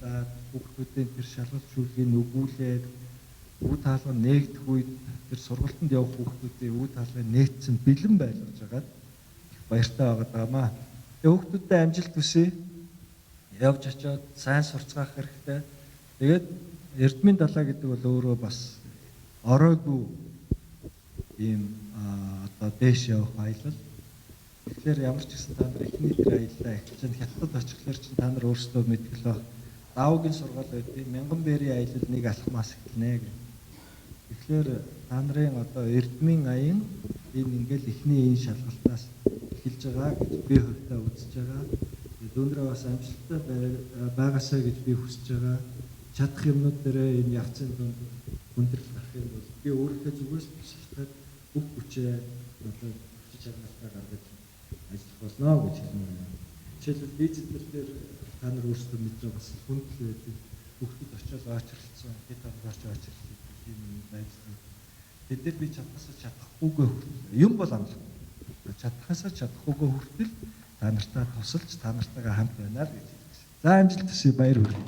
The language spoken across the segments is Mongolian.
шалгаад хүүхдүүдийн тэр шалгалт шүлгийг өгүүлээд өвөг хаалга нээгдэх үед тэр сургалтанд явах хүүхдүүдийн өвөг хаалгыг нээсэн бэлэн байлгаж байгаад их баяртай байгаа даа. Тэгээ хүүхдүүдэд амжилт хүсье. Явж очиод сайн сурцгаах хэрэгтэй. Тэгээд Эрдмийн далай гэдэг бол өөрөө бас оройгүй ийм одоо дээш явах аялал. Тэгэхээр ямар ч гэсэн та нар эхний тэр аяллаа эхэлж чинь хятадд очихлоор чинь та нар өөрсдөө мэдгэл баг. Давгийн сургаал байдیں۔ Мянган бэрийн аялал нэг алхмаас эхэлнэ гэх. Тэгэхээр та нарын одоо Эрдмийн аян энэ ингээл эхний энэ шалгалтаас эхэлж байгаа гэж би хувьдаа үзэж байгаа. Дүүнрээ бас амжилттай байгаасай гэж би хүсэж байгаа. Чадах юмнууд дээрээ энэ явцын дунд хүндрэл гарах юм бол би өөрийнхөө зүгээс туслахад бүх хүчээ одоо хүч чадлаа гаргаж ажиллах болно гэж хэлмээр байна. Жишээлбэл виз дээр та нар өөрсдөө мэдж байгаа бас хүндрэл байдаг. Хүүхдүүд очиод очрлцсон, хэд хоногоор ч очрлоо тийм байдал. Тэд нар би чадхасаа чадахгүйгээ хүртэл юм бол амлах. Чадхасаа чадахгүйгээ хүртэл та нартай тусалж та нартайгаа хамт байна л гэж хэлсэн. За амжилт хүсье, баяр хүргэе.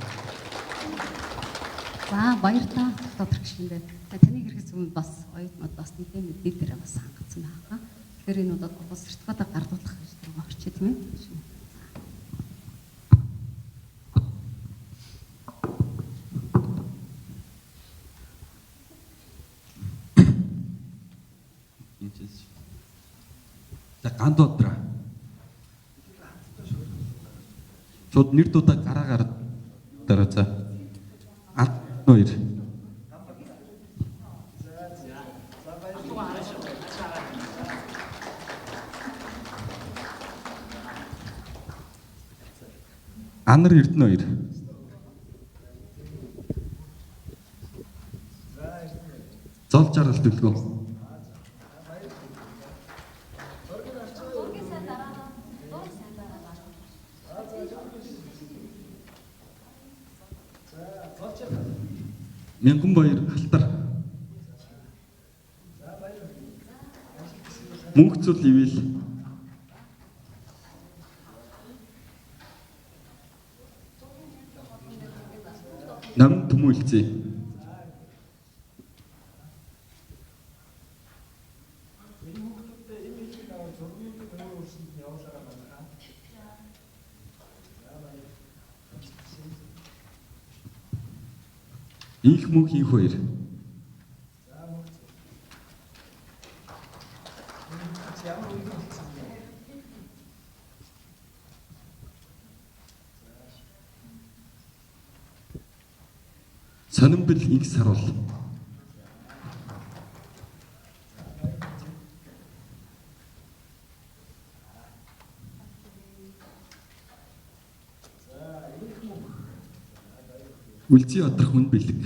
За баярлалаа доктор гишүүндээ. Таны хэрэгс өмнө бас оюутнууд бас нэгэн мэдээлэлээр бас хангацсан байгаа. Тэгэхээр энэ удаад бас сертификатаа гардуулах гэж байгаа орчие тийм ээ. За Гандодраа. Шууд нэр дуудаа гараагаар дараа за. Ан хоёр. Анар Эрдэнэ хоёр. Зол жаргал төлгөө. Мянган баяр халтар. Мөнх зүл ивэл. Нам түмүүлцээ. Энэ хүүхдүүдээ энэ хэлийг аваад зургийг өөр өөрсөнд нь явуулаарай манайхаа. Инх мөнх инх хоёр. За мөнх. Энэ ямар үнэн болсон бэ? Сонинбол инх саруул. Үлзий одрох хүн бэлэг.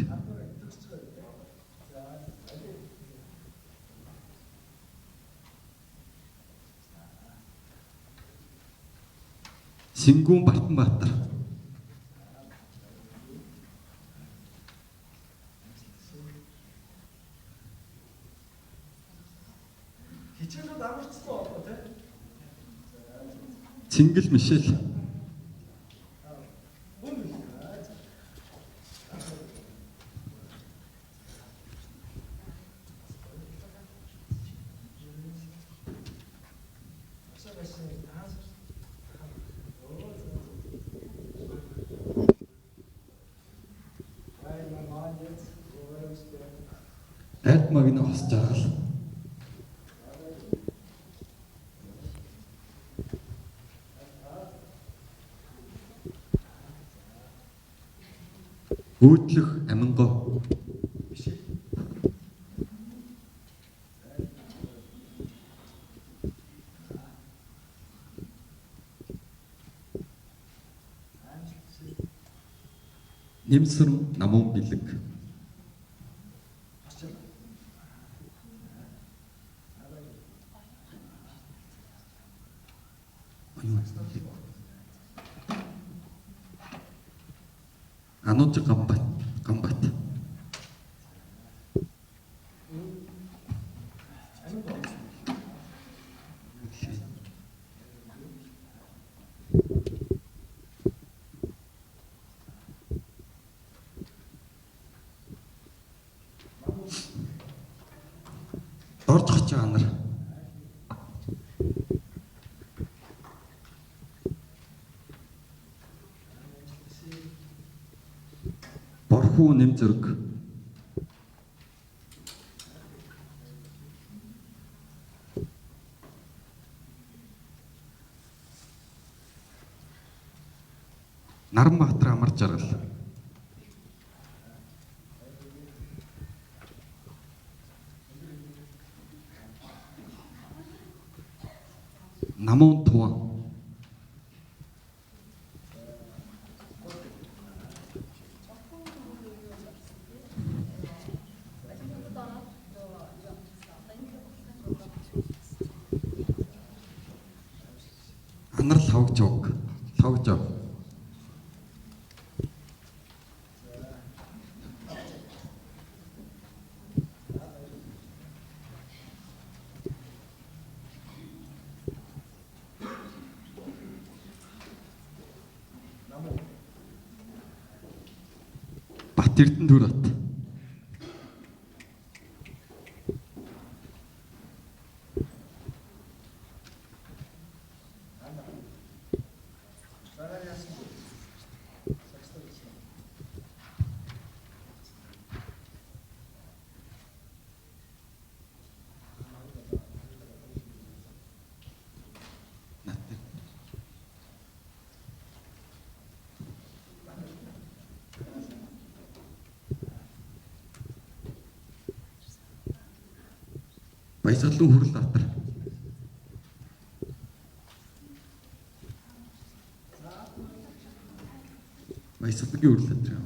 Сингүүн Бартанбаатар. Хичээлүүд амарчсан уу те? Цэнгэл Мишель. Айд магны хос жаргал. Өөдлөх аминго. Нэмсэрэм намун бэлэг. Анууж Гамбат Гамбат. Дорж хочоо анар. Борхуу нэм зөрг. Наранбаатар амар жаргал. Намуун туван. Анар лавгжог. Лавгжог. Бат Эрдэнэ төр бат. Баясгалан хүрэл атар. Баясгалангийн хүрэл атар юм.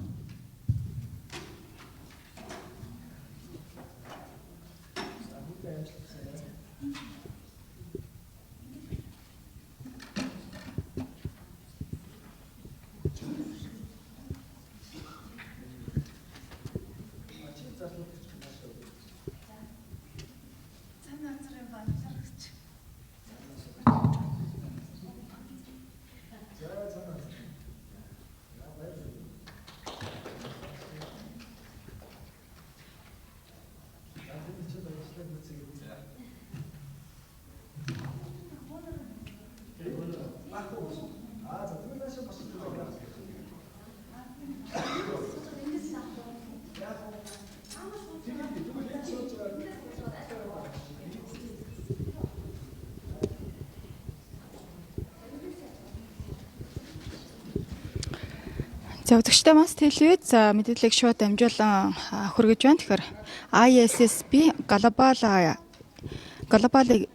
За үзэгчдээ Мас телевиз мэдээллийг шууд дамжуулан хүргэж байна. Тэгэхээр ISSB Global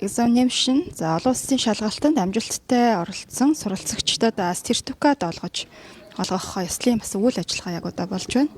Examination за олон улсын шалгалтанд амжилттай оролцсон суралцагчдад сертификат олгох ёслолын бас үйл ажиллагаа яг одоо болж байна.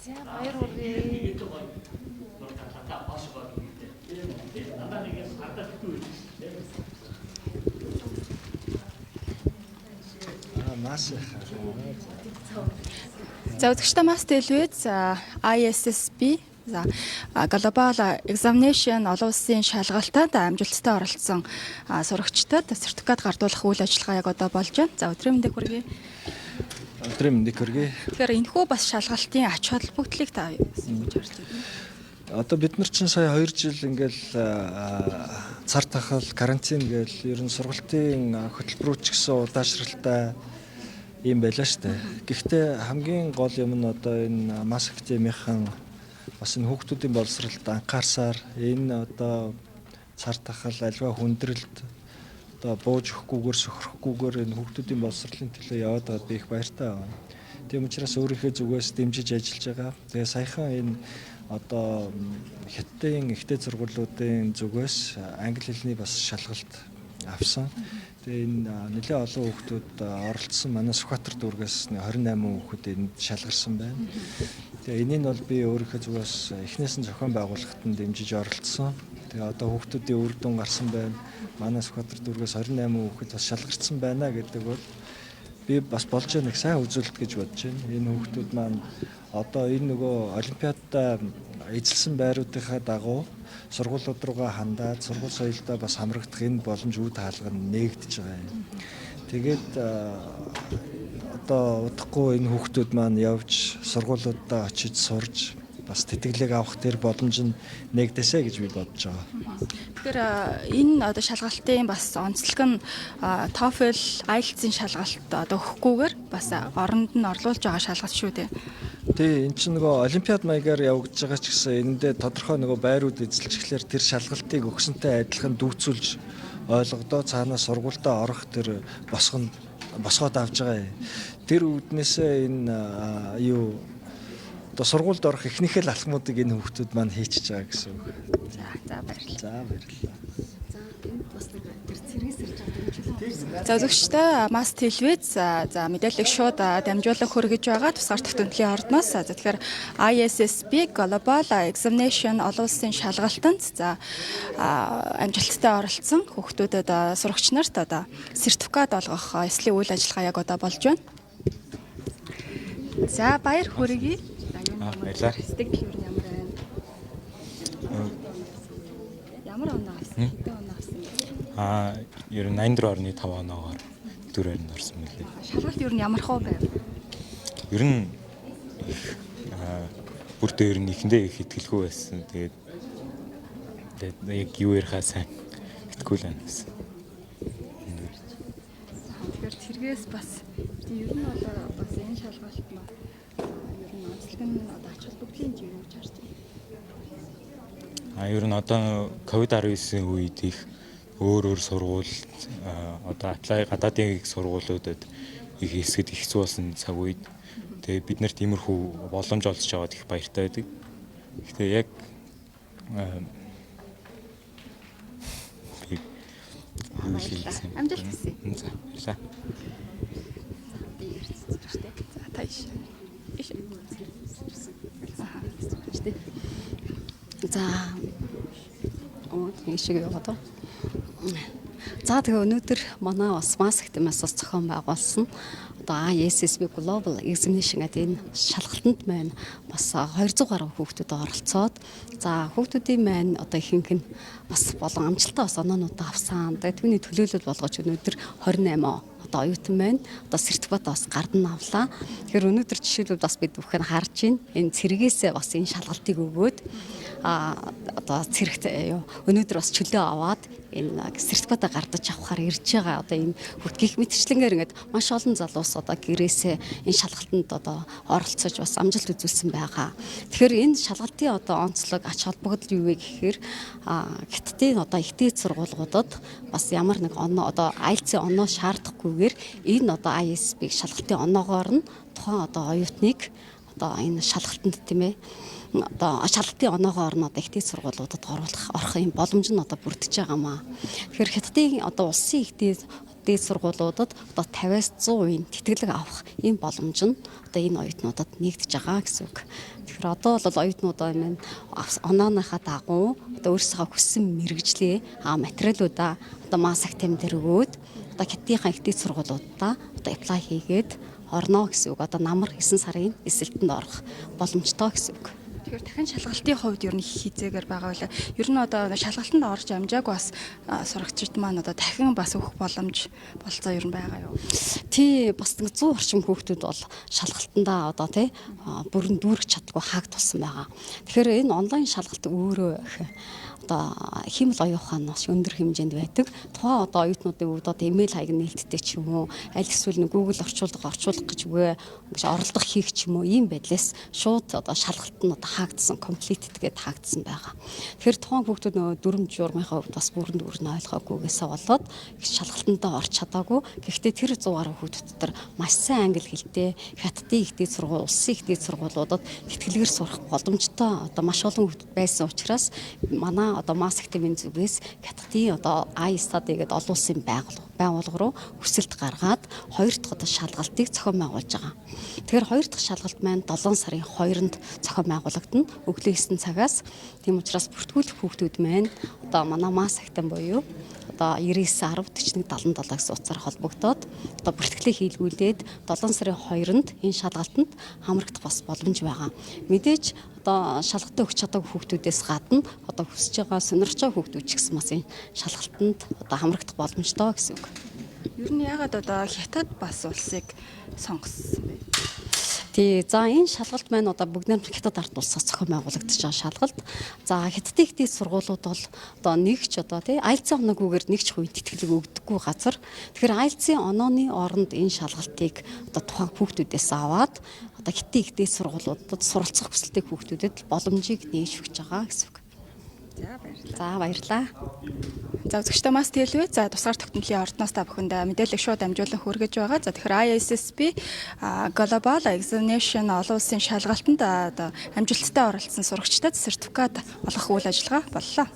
За баяр хүргэе. Маш их. За үзэгчдээ Мас телевиз ISSB за Global Examination олон улсын шалгалтад амжилттай оролцсон сурагчдад сертификат гардуулах үйл ажиллагаа яг одоо болж байна. За өдрийн мэндийг хүргэе. Өдрийн мэндийг хүргэе. Тэгэхээр энэхүү бас шалгалтын ач холбогдлыг та юу гэж харж байна? Одоо бид нар чинь сая 2 жил ингээл цар тахал, карантин гээл ер нь сургалтын хөтөлбөрүүд ч гэсэн удаашралтай юм байлаа штэ. Гэхдээ хамгийн гол юм нь одоо энэ Масс академийнхан бас энэ хүүхдүүдийн боловсролд анхаарсаар энэ одоо цар тахал, альва хүндрэлд одоо бууж өгөхгүйгээр, сөхрөхгүйгээр энэ хүүхдүүдийн боловсролын төлөө яваад байгаад би их баяртай байна. Тийм учраас өөрийнхөө зүгээс дэмжиж ажиллаж байгаа. Тэгээ саяхан энэ одоо Хятадын их дээд сургуулиудын зүгээс англи хэлний бас шалгалт авсан. Тэгээ энэ нэлээд олон хүүхдүүд оролцсон. Манай Сүхбаатар дүүргээс 28 хүүхэд энд шалгарсан байна. Тэгээ энийг нь бол би өөрийнхөө зүгээс эхнээс нь зохион байгуулахад нь дэмжиж оролцсон. Тэгээ одоо хүүхдүүдийн үр дүн гарсан байна. Манай Сүхбаатар дүүргээс 28 хүүхэд бас шалгарсан байна гэдэг бол би бас болж байгаа нэг сайн үзүүлэлт гэж бодож байна. Энэ хүүхдүүд маань одоо энэ нөгөө олимпиадаа эзэлсэн байруудынхаа дагуу сургуулиуд руугаа хандаад сургууль соёлдоо бас хамрагдах энэ боломж үе таалга нь нээгдэж байгаа юм. Тэгээд одоо удахгүй энэ хүүхдүүд маань явж сургуулиудаа очиж сурж бас тэтгэлэг авах тэр боломж нь нээгдээсэй гэж би бодож байгаа. Тэгэхээр энэ одоо шалгалтын бас онцлог нь TOEFL, IELTS-ийн шалгалт одоо өгөхгүйгээр бас оронд нь орлуулж байгаа шалгалт шүү дээ. Тий, эн чинь нөгөө олимпиад маягаар явагдаж байгаа ч гэсэн энэндээ тодорхой нөгөө байрууд эзэлчихлээр тэр шалгалтыг өгсөнтэй адилхан дүүцүүлж ойлгодоо цаанаа сургуультаа орох тэр босгонд босгоод авч байгаа юм. Тэр үүднээсээ энэ юу одоо сургуульд орох эхнийхээ л алхмуудыг энэ хүүхдүүд маань хийчихэж байгаа гэсэн үг. За, за баярлалаа. За, баярлалаа. За, энд бас нэг тэр цэргээс ирж байгаа дэмжлэг. За, үзэгчтэй Масс телевиз за мэдээллийг шууд дамжуулан хүргэж байгаа тусгаар тогтнолын ордноос. За, тэгэхээр ISSB Global Examination олон улсын шалгалтанд за амжилттай оролцсон хүүхдүүдэд, сурагч нарт одоо сертификат олгох ёслолын үйл ажиллагаа яг одоо болж байна. За, баяр хүргэе. Баярлалаа. Сэтгэл юу ямар байна? Ямар оноо авсан? Хэдэн оноо авсан бэ? Ер нь 84.5 оноогоор дөрөв байранд орсон мөлий. Шалгалт ер нь ямар хөө байв? Ер нь их бүр дээр нь эхэндээ их итгэлгүй байсан. Тэгээд яг юу ярихаа сайн итгэхгүй л байна гэсэн. Тэгэхээр цэргээс бас ер нь бол бас энэ шалгалт маань ер нь онцлог нь одоо ач холбогдлын юу гэж харж байна? Ер нь одоо ковид-19 үед их өөр өөр сургууль одоо apply гадаадын сургуулиудад их хэсгэд их хэцүү болсон цаг үед тэгээ бид нарт иймэрхүү боломж олж аваад их баяртай байдаг. Гэхдээ яг Амжилт хүсье. За, баярлалаа. За, та иш. Иш. За, нэг шиг яваад. За, тэгээ өнөөдөр манай бас Масс академиас бас зохион байгуулсан одоо ISSB Global Examination гэдэг энэ шалгалтанд маань бас 200 гаруй хүүхдүүд оролцоод, за, хүүхдүүдийн маань одоо ихэнх нь бас болон амжилттай бас оноонуудаа авсан. Тэгээ түүний төлөөлөл болгож өнөөдөр 28 одоо оюутан маань одоо сертификат бас гардан авлаа. Тэгэхээр өнөөдөр жишээлбэл бас бид бүхэн харж байна. Энэ цэргээсээ бас энэ шалгалтыг өгөөд одоо цэрэгт юу өнөөдөр бас чөлөө аваад энэ сертификатаа гардаж авахар ирж байгаа одоо энэ хүүхдгийх мэтчлэнгээр ингээд маш олон залуус одоо гэрээсээ энэ шалгалтанд одоо оролцож бас амжилт үзүүлсэн байгаа. Тэгэхээр энэ шалгалтын одоо онцлог, ач холбогдол юу вэ гэхээр Хятадын одоо их дээд сургуулиудад бас ямар нэг оноо, одоо IELTS-ийн оноо шаардахгүйгээр энэ одоо ISB шалгалтын оноогоор нь тухайн одоо оюутныг одоо энэ шалгалтанд, тийм ээ, одоо шалгалтын оноогоор нь одоо их дээд сургуулиудад оруулах орох юм боломж нь одоо бүрдэж байгаа маа. Тэгэхээр Хятадын одоо улсын их дээд сургуулиудад одоо 50-аас 100% тэтгэлэг авах ийм боломж нь одоо энэ оюутнуудад нэгдэж байгаа гэсэн үг. Тэгэхээр одоо бол оюутнуудаа маань онооныхаа дагуу одоо өөрсдийнхөө хүссэн мэргэжлээ материалуудаа одоо Масс академи дээр өгөөд одоо Хятадынхаа их дээд сургуулиудаа одоо apply хийгээд орно гэсэн үг. Одоо намар 9 сарын элсэлтэнд орох боломжтой гэсэн үг. Тэгэхээр дахин шалгалтын хувьд ер нь хизээгээр байгаа байлаа. Ер нь одоо шалгалтанд орж амжаагүй бас сурагчид маань одоо дахин бас өгөх боломж болцоо ер нь байгаа юу? Тий, бас нэг 100 орчим хүүхдүүд бол шалгалтандаа одоо тий бүрэн дүүргэж чаддаггүй хаагдсан байгаа. Тэгэхээр энэ онлайн шалгалт өөрөө их одоо хиймэл оюун ухаан маш өндөр хэмжээнд байдаг. Тухайн одоо оюутнуудын хувьд одоо имэйл хаяг нээлттэй ч юм уу, аль эсвэл нэг Google орчуулга гэж үгээ ингэж оролдох хийх ч юм уу, ийм байдлаас шууд одоо шалгалт нь одоо хаагдсан, completed гэдээ хаагдсан байгаа. Тэгэхээр тухайн хүүхдүүд нөгөө дүрм журмынхаа хувьд бас бүрэн дүүрэн ойлгоогүйгээсээ болоод их шалгалтандаа орч чадаагүй. Гэхдээ тэр 100 гаруй хүүхдүүд дотор маш сайн англи хэлтэй, хятадын их дээд сургууль, улсын их дээд сургуулиудад тэтгэлгээр сурах боломжтой одоо маш олон хүүхдүүд байсан учраас манай одоо Mass Academy зүгээс хятадын одоо iStudy гэдэг олон улсын байгууллага руу хүсэлт гаргаад хоёр дахь одоо шалгалтыг зохион байгуулж байгаа. Тэгэхээр хоёр дахь шалгалт маань 7 сарын 2-нд зохион байгуулагдана. Өглөө 9 цагаас. Тийм учраас бүртгүүлэх хүүхдүүд маань одоо манай Mass Academy буюу одоо 99 10 41 77 гэсэн утсаар холбогдоод одоо бүртгэлээ хийлгүүлээд 7 сарын 2-нд энэ шалгалтанд хамрагдах бас боломж байгаа. Мэдээж одоо шалгалтаа өгч чадаагүй хүүхдүүдээс гадна одоо хүсэж байгаа, сонирхож байгаа хүүхдүүд ч гэсэн бас энэ шалгалтанд одоо хамрагдах боломжтой гэсэн үг. Ер нь яагаад одоо хятад бас улсыг сонгосон бэ? Тий, за энэ шалгалт маань одоо бүгд найрамдах хятад ард улсаас зохион байгуулагдаж байгаа шалгалт. За хятадын их дээд сургуулиуд бол одоо нэг ч одоо тий IELTS-ийн оноогүйгээр нэг ч хувийн тэтгэлэг өгдөггүй газар. Тэгэхээр IELTS-ийн онооны оронд энэ шалгалтыг одоо тухайн хүүхдүүдээс аваад одоо хятадын их дээд сургуулиудад суралцах хүсэлтэй хүүхдүүдэд боломжийг нээж өгч байгаа гэсэн үг. За баярлалаа. За баярлалаа. За үзэгчдээ Mass телевиз за тусгаар тогтнолын ордноос та бүхэнд мэдээлэл шууд дамжуулан хүргэж байгаа. За тэгэхээр ISSB Global Examination олон улсын шалгалтанд одоо амжилттай оролцсон сурагчдад сертификат олгох үйл ажиллагаа боллоо.